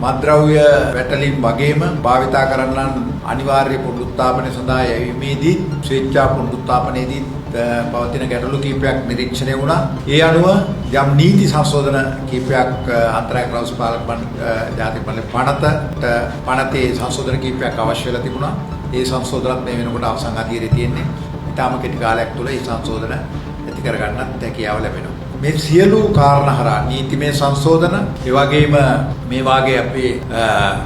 මත්ද්‍රව්‍ය වැටලීම් වගේම භාවිතා කරන්නන් අනිවාර්ය පුනරුත්ථාපනය සඳහා යැවීමේදී ස්වේච්ඡා පුනරුත්ථාපනයේදී පවතින ගැටලු කීපයක් නිරීක්ෂණය වුණා. ඒ අනුව යම් නීති සංශෝධන කීපයක් අන්තරාය ක්‍රවස් පාලක ජාතික මණ්ඩල පනතට පනතේ සංශෝධන කීපයක් අවශ්‍ය වෙලා තිබුණා. ඒ සංශෝධනත් මේ වෙනකොට අවසන් අධීරයේ තියෙන්නේ. ඉතාම කෙටි කාලයක් තුළ ඒ සංශෝධන ඇති කරගන්නත් හැකියාව ලැබෙනවා. මේ සියලු කාරණා හරහා නීතිමය සංශෝධන, ඒ වගේම මේ වාගේ අපේ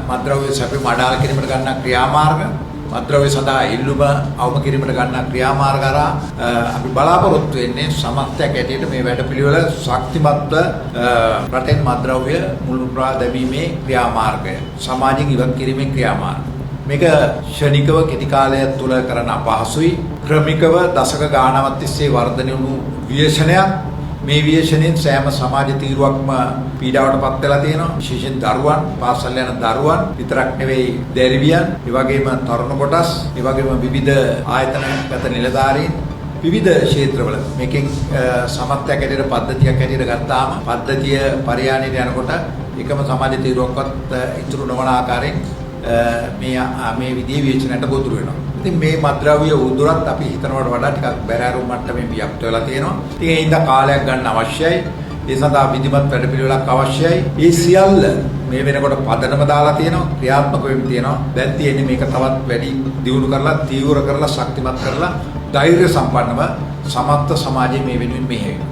මත්ද්‍රව්‍ය සැපයීම අඩාල කිරීමට ගන්නා ක්‍රියාමාර්ග, මත්ද්‍රව්‍ය සඳහා ඉල්ලුම අවම කිරීමට ගන්නා ක්‍රියාමාර්ග හරහා අපි බලාපොරොත්තු වෙන්නේ සමස්තයක් ඇටියට මේ වැඩපිළිවෙල ශක්තිමත්ව රටෙන් මත්ද්‍රව්‍ය මුල්පුරා දැමීමේ ක්‍රියාමාර්ගය, සමාජයෙන් ඉවත් කිරීමේ ක්‍රියාමාර්ග. මේක ක්ෂණිකව කෙටි කාලයක් තුල කරන්න අපහසුයි. ක්‍රමිකව දශක ගාණක් තිස්සේ වර්ධනය වුණු ව්‍යසනයක්. මේ ව්‍යසනයෙන් සෑම සමාජ තීරුවක්ම පීඩාවට පත් වෙලා තියෙනවා. විශේෂයෙන් දරුවන්, පාසල් යන දරුවන් විතරක් නෙවෙයි, දැරිවියන්, ඒ වගේම තරුණ කොටස්, ඒ වගේම විවිධ ආයතනගත නිලධාරීන් විවිධ ක්ෂේත්‍රවල මේකෙන් සමත්යක් හැටියට පද්ධතියක් හැටියට ගත්තාම පද්ධතිය පරිහානියට යනකොට එකම සමාජ තීරුවක්වත් ඉතුරු නොවන ආකාරයෙන් මේ විදිහේ ව්‍යසනයට ගොදුරු වෙනවා. ඉතින් මේ මත්ද්‍රව්‍ය උදුරත් අපි හිතනවට වඩා ටිකක් බැරෑරුම් මට්ටමින් ව්‍යාප්ත වෙලා තියෙනවා. ඉතින් ඒ හින්දා කාලයක් ගන්න අවශ්‍යයි. ඒ සඳහා විධිමත් වැඩපිළිවෙලක් අවශ්‍යයි. ඒ සියල්ල මේ වෙනකොට පදනම දාලා තියෙනවා, ක්‍රියාත්මක වෙමින් තියෙනවා. දැන් තියෙන්නේ මේක තවත් වැඩි දියුණු කරලා, තීව්‍ර කරලා, ශක්තිමත් කරලා, ධෛර්ය සම්පන්නව සමස්ත සමාජය මේ වෙනුවෙන් මෙහෙයවීම.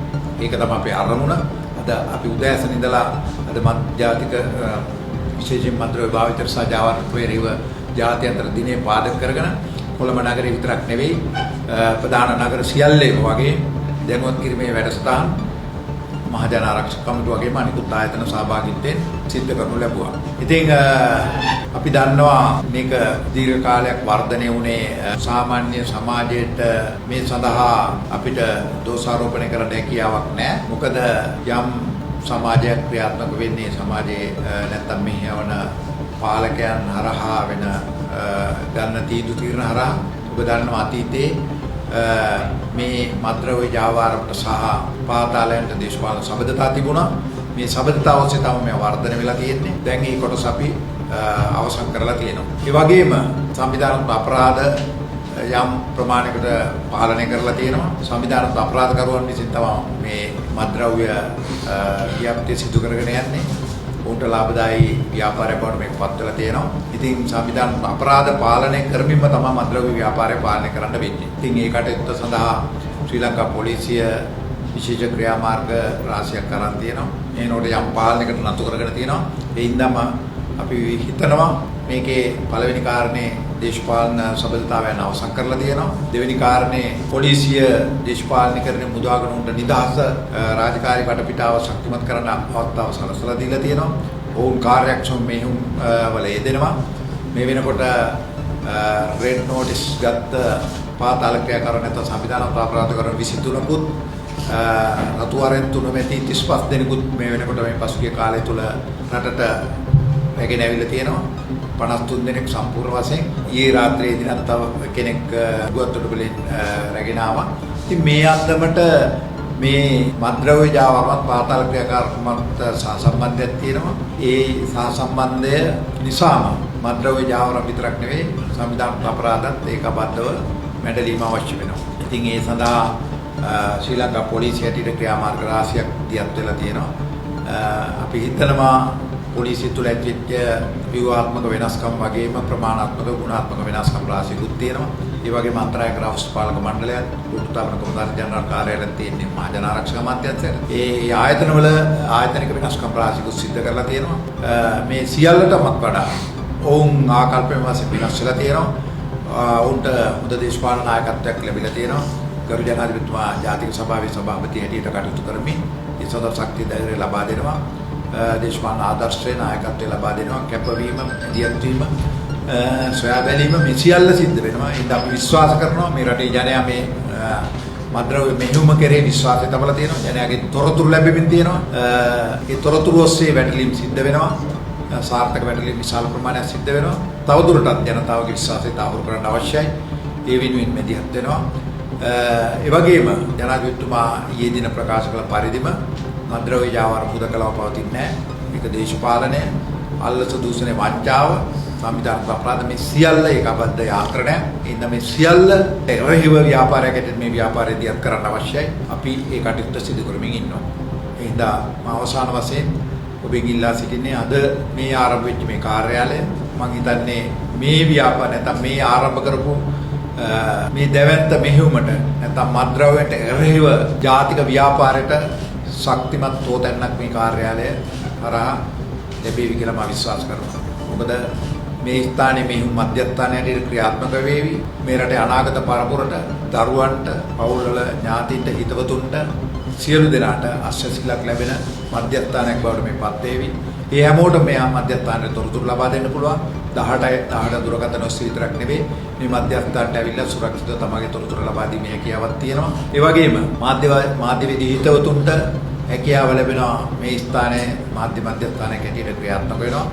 ඒක තමයි අපේ අරමුණ. අද අපි උදෑසන ඉඳලා අද ජාතික විශේෂයෙන් මත්ද්‍රව්‍ය භාවිත සහ ජාවාරම් එරෙහිව ජාත්‍යන්තර දිනය පාදක කරගෙන කොළඹ නගරේ විතරක් නෙවෙයි ප්‍රධාන නගර සියල්ලේම වගේ දැනුවත් කිරීමේ වැඩසටහන් මහජන ආරක්ෂක කමිටුව වගේම අනිකුත් ආයතන සහභාගීත්වයෙන් සිද්ධ කරනු ලැබුවා. ඉතින් අපි දන්නවා මේක දීර්ඝ කාලයක් වර්ධනය වුණේ සාමාන්‍ය සමාජයට මේ සඳහා අපිට දෝෂාරෝපණය කරන්න හැකියාවක් නැහැ. මොකද යම් සමාජයක් ක්‍රියාත්මක වෙන්නේ සමාජයේ නැත්තම් මෙහෙයවන පාලකයන් හරහා වෙන ගන්න තීන්දුව තීරණ හරහා. ඔබ දන්නවා අතීතයේ මේ මත්ද්‍රව්‍ය ජාවාරමට සහ පාතාලයන්ට දේශපාලන සබඳතා තිබුණා. මේ සබඳතාව ඔස්සේ තමයි මේ වර්ධනය වෙලා තියෙන්නේ. දැන් මේ කොටස අපි අවසන් කරලා තියෙනවා. ඒ වගේම සංවිධානාත්මක අපරාධ යම් ප්‍රමාණයකට පාලනය කරලා තියෙනවා. සංවිධානාත්මක අපරාධකරුවන් විසින් තමයි මේ මත්ද්‍රව්‍ය ව්‍යාප්තිය සිදු කරගෙන යන්නේ. ඔවුන්ට ලාභදායී ව්‍යාපාරයක් බවට මේක පත් වෙලා තියෙනවා. ඉතින් සංවිධානාත්මක අපරාධ පාලනය කරමින්ම තමයි මත්ද්‍රව්‍ය ව්‍යාපාරය පාලනය කරන්න වෙන්නේ. ඉතින් ඒ කටයුත්ත සඳහා ශ්‍රී ලංකා පොලිසිය විශේෂ ක්‍රියාමාර්ග රාශියක් අරන් තියෙනවා. මේ නෝට යම් පාලනයකට නතු කරගෙන තියෙනවා. ඒ හින්දාම අපි හිතනවා මේකේ පළවෙනි කාරණේ දේශපාලන සබඳතාවයන් අවසන් කරලා තියෙනවා. දෙවෙනි කාරණේ පොලිසිය දේශපාලනීකරණය මුදාගෙන උන්ට නිදහස රාජකාරී වටපිටාව ශක්තිමත් කරන්න අවස්ථාව සලසලා දීලා තියෙනවා. ඔවුන් කාර්යක්ෂම මෙහෙයුම් වල යෙදෙනවා. මේ වෙනකොට රෙඩ් නෝටිස් ගත්ත පාතාල ක්‍රියාකාරී නැත්නම් සංවිධානාත්මක අපරාධ කරන 23කුත් රතු වරෙන් තුන මැති 35 දෙනෙකුත් මේ වෙනකොට මේ පසුගිය කාලය තුල රටට රැගෙන ඇවිල්ලා තියෙනවා. 53 දෙනෙක් සම්පූර්ණ වශයෙන් ඊයේ රාත්‍රියේ දිනත් තව කෙනෙක් ගුවන්තොටුපළෙන් රැගෙන ආවා. ඉතින් මේ අන්දමට මේ මත්ද්‍රව්‍ය ජාවාරමත් පාතාල ක්‍රියාකාරකමත් සහසම්බන්ධයක් තියෙනවා. ඒ සහසම්බන්ධය නිසාම මත්ද්‍රව්‍ය ජාවාරම් විතරක් නෙවෙයි සංවිධානාත්මක අපරාධත් ඒකබද්ධව මැඩලීම අවශ්‍ය වෙනවා. ඉතින් ඒ සඳහා ශ්‍රී ලංකා පොලිසිය හැටියට ක්‍රියාමාර්ග රාශියක් දියත් වෙලා තියෙනවා. අපි හිතනවා පොලිසිය තුළ ඇතිවෙච්ච ව්‍යුහාත්මක වෙනස්කම් වගේම ප්‍රමාණාත්මක ගුණාත්මක වෙනස්කම් රාශියකුත් තියෙනවා. ඒ වගේම අන්තරාය ක්‍රවස් පාලක මණ්ඩලයත් පුනරුත්ථාපන කොමසාරිස් ජනරාල් කාර්යාලයත් තියෙන්නේ මහජන ආරක්ෂක අමාත්‍යාංශයට. ඒ ආයතනවල ආයතනික වෙනස්කම් රාශියකුත් සිද්ධ කරලා තියෙනවා. මේ සියල්ලටමත් වඩා ඔවුන් ආකල්පයෙන් වශයෙන් වෙනස් වෙලා තියෙනවා. ඔවුන්ට හොඳ දේශපාලන නායකත්වයක් ලැබිලා තියෙනවා. ගරු ජනාධිපතිතුමා ජාතික සභාවේ සභාපති හැටියට කටයුතු කරමින් ඒ සඳහා ශක්තිය ධෛර්යය ලබා දෙනවා. දේශපාලන ආදර්ශය නායකත්වය ලබා දෙනවා. කැපවීම, දියත් වීම, සොයා බැලීම මේ සියල්ල සිද්ධ වෙනවා. ඒ හින්දා අපි විශ්වාස කරනවා මේ රටේ ජනයා මේ මත්ද්‍රව්‍ය මෙහෙයුම කෙරේ විශ්වාසය තබලා තියෙනවා. ජනයාගේ තොරතුරු ලැබෙමින් තියෙනවා. ඒ තොරතුරු ඔස්සේ වැටලීම් සිද්ධ වෙනවා. සාර්ථක වැටලීම් විශාල ප්‍රමාණයක් සිද්ධ වෙනවා. තවදුරටත් ජනතාවගේ විශ්වාසය තහවුරු කරන්න අවශ්‍යයි. ඒ වෙනුවෙන් මැදිහත් වෙනවා. ඒ වගේම ජනාධිපතිතුමා ඊයේ දින ප්‍රකාශ කළ පරිදිම මත්ද්‍රව්‍ය ජාවාරම් හුදකලාව පවතින්නේ නැහැ. මේක දේශපාලනය. අල්ලස දූෂණය, වංචාව, සංවිධානාත්මක අපරාධ මේ සියල්ල ඒකාබද්ධ යාන්ත්‍රණයක්. ඒ හින්දා මේ සියල්ල එරෙහිව ව්‍යාපාරයක් ඇටියට මේ ව්‍යාපාරය දියත් කරන්න අවශ්‍යයි. අපි ඒ කටයුත්ත සිදු කරමින් ඉන්නවා. ඒ හින්දා මම අවසාන වශයෙන් ඔබෙන් ඉල්ලා සිටින්නේ අද මේ ආරම්භ වෙච්ච මේ කාර්යාලය, මං හිතන්නේ මේ ව්‍යාපාර නැත්නම් මේ ආරම්භ කරපු මේ දැවැන්ත මෙහෙයුමට නැත්නම් මත්ද්‍රව්‍යයට එරෙහිව ජාතික ව්‍යාපාරයට ශක්තිමත් තෝතැන්නක් මේ කාර්යාලය හරහා ලැබේවි කියලා මම විශ්වාස කරනවා. මොකද මේ ස්ථානයේ මෙහෙයුම් මධ්‍යස්ථානය හැටියට ක්‍රියාත්මක වේවි. මේ රටේ අනාගත පරපුරට, දරුවන්ට, පවුල්වල ඥාතීන්ට, හිතවතුන්ට සියලු දෙනාට අස්වැසිල්ලක් ලැබෙන මධ්‍යස්ථානයක් බවට මේ පත් වේවි. ඒ හැමෝටම මේ මධ්‍යස්ථානයේ තොරතුරු ලබා දෙන්න පුළුවන්. 18 18 දුරකථන ඔස්සේ විතරක් නෙවෙයි, මේ මධ්‍යස්ථානට ඇවිල්ලා සුරක්ෂිතව තමගේ තොරතුරු ලබා දීමේ හැකියාවක් තියෙනවා. ඒ වගේම මාධ්‍යවේදී හිතවතුන්ට හැකියාව ලැබෙනවා මේ ස්ථානයේ මාධ්‍ය මධ්‍යස්ථානයක් හැටියට ක්‍රියාත්මක වෙනවා.